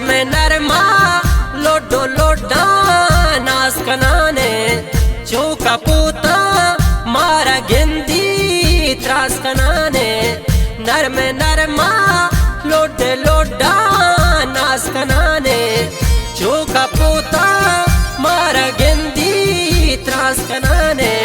نرما لڈ و لڈاں ناز کنانے، چو کپوتاں مارا گندی تراس کنانے۔ نرم نرما لڈ لڈاں ناز کنانے، چو کپوتاں مارا گندی تراس کنانے۔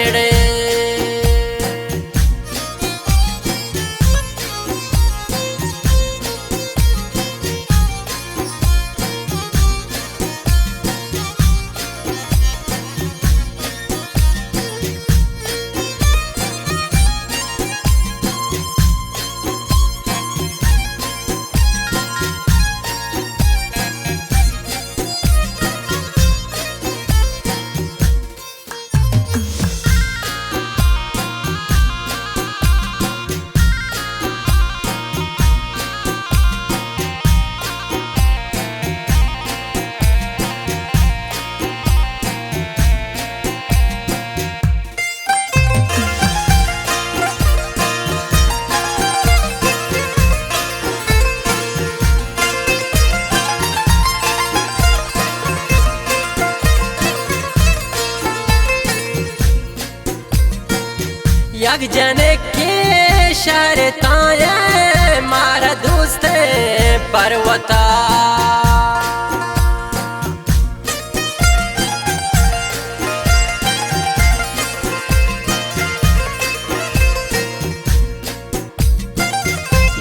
یک جنکے شہر تائیں مارا دوستیں پروتا۔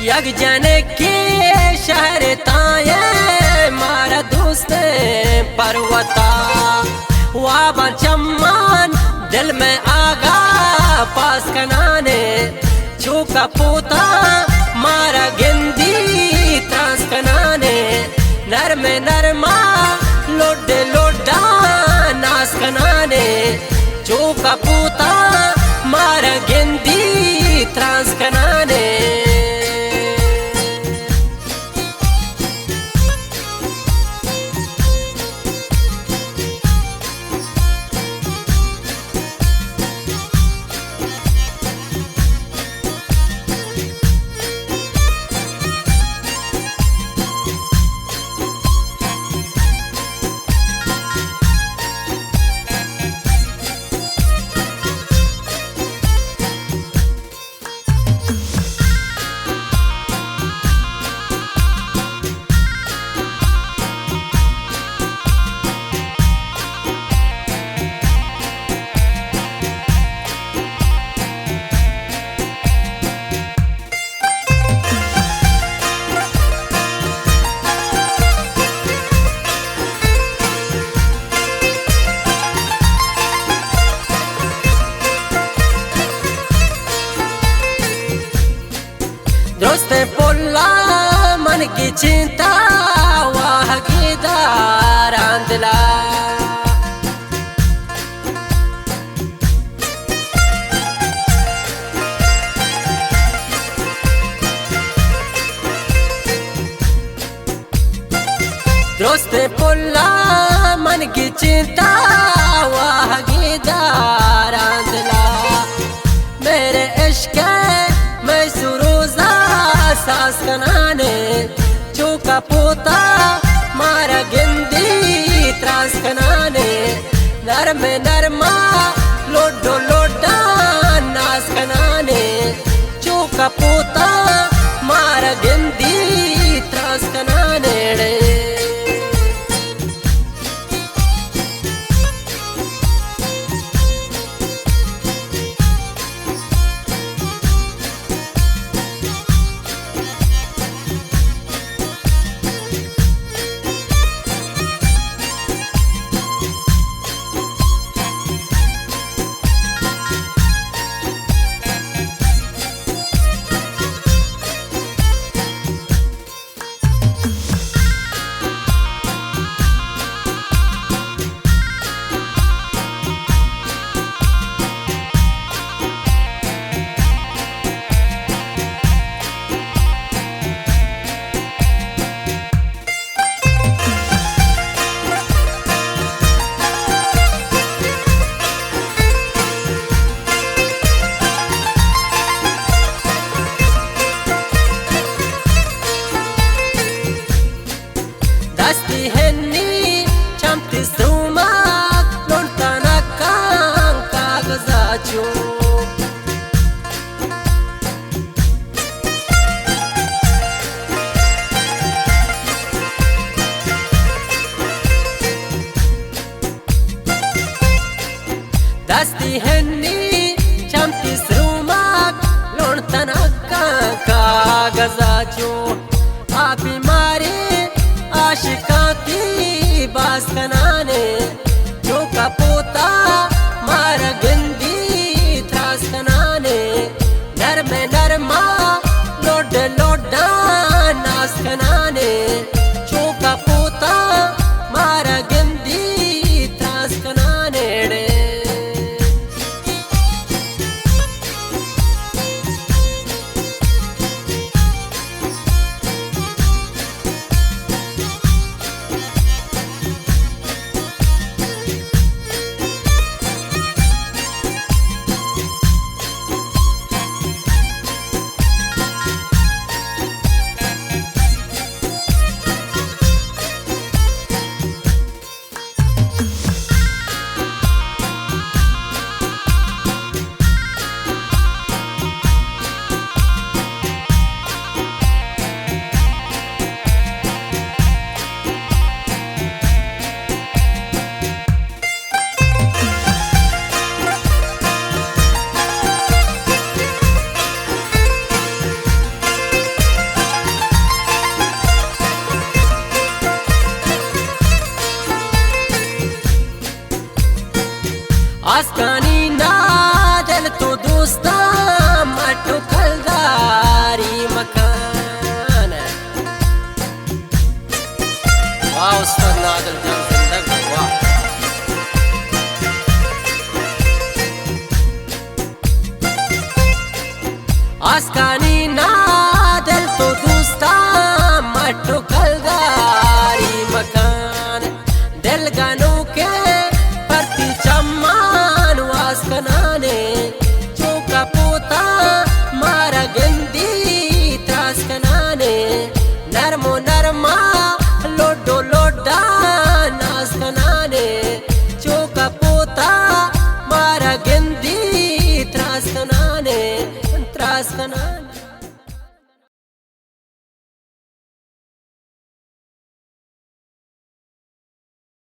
یک جنکے شہر تائیں مارا دوستیں پروتا۔ واباں چمان دل میں آگا پاس کنانے، چو کپوتاں مارا گندی تراس کنانے۔ نرم نرما لڈ لڈاں ناز کنانے، چو کپوتاں مارا گندی تراس کنانے۔ درستیں پلا من گچینتا واہگی داراں دلا۔ درستیں پلا من گچینتا واہگی داراں دلا۔ میرے عشق میں سروزا ساز کنانے، چو کپوتا مارا گندی تراس کنانے۔ نرم نرما لڈ لڈا ناز کنانے، چو کپوتا مارا گندی تراس کنانے۔ چمتی سروماک لوٹتاں نکاں کاغذا چو۔ دستی ہنی چمتی سروماک لوٹتاں نکاں کاغذا چو۔ آ بیماری عاشقاں تی باز کنانے، چو کپوتا مارا گندی تراس کنانے۔ نرم نرما لوڈ لوڈا ناز کنانے، چو کپوتا مارا گندی تراس کنانے۔ آسکانی نادل تو دوستاں مٹو کلداری مکان۔ واہ استاد نادل جان، زندگ بات، واہ۔ آسکانی نادل تو دوستاں مٹو کلداری مکان۔ دل گنوکے پرتی چمان واس کنانے، چو کپوتا مارا گندی تراس کنانے۔ نرم و نرما لوڈو لوڈا ناز کنانے، چو کپوتا مارا گندی تراس کنانے، تراس کنانے۔